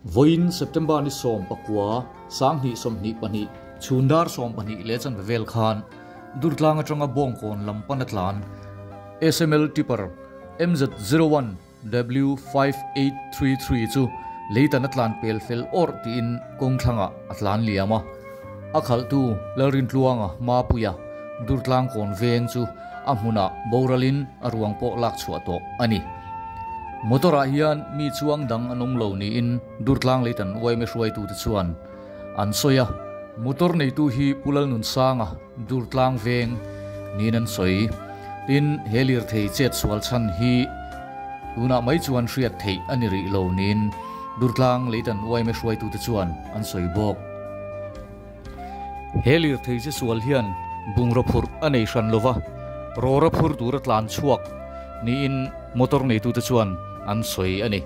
Vawiin September ni 19, 2022, chhun dar 12 leh chanve vel khan Durtlang atanga Bawngkawn lam pan a tlan SML Tipper MZ01 W5833 chu leitan a tlan pel fel awrh tiin kawng thlangah a tlan liam a. A khalhtu Lalrintluanga Mapuia Durtlang kawn veng chu a hmunah boralin a ruang pawh lak chhuah tawh a ni. Motor-ah hian mi chuang dang an awm lo niin Durtlang leitan yma hruaitute chuan an sawi a. Motor neitu hi Pu Lalnunsanga Durtlang veng niin an sawi. Tin, he lirthei chet sual chhan hi tunah mai chuan hriat theih a ni rih lo niin Durtlang leitan yma hruaitute chuan an sawi bawk. He lirthei che sual hian bungraw phurh a nei hran lova, rawra phur tura tlan chhuak niin motor neitute chuan an sawi a ni.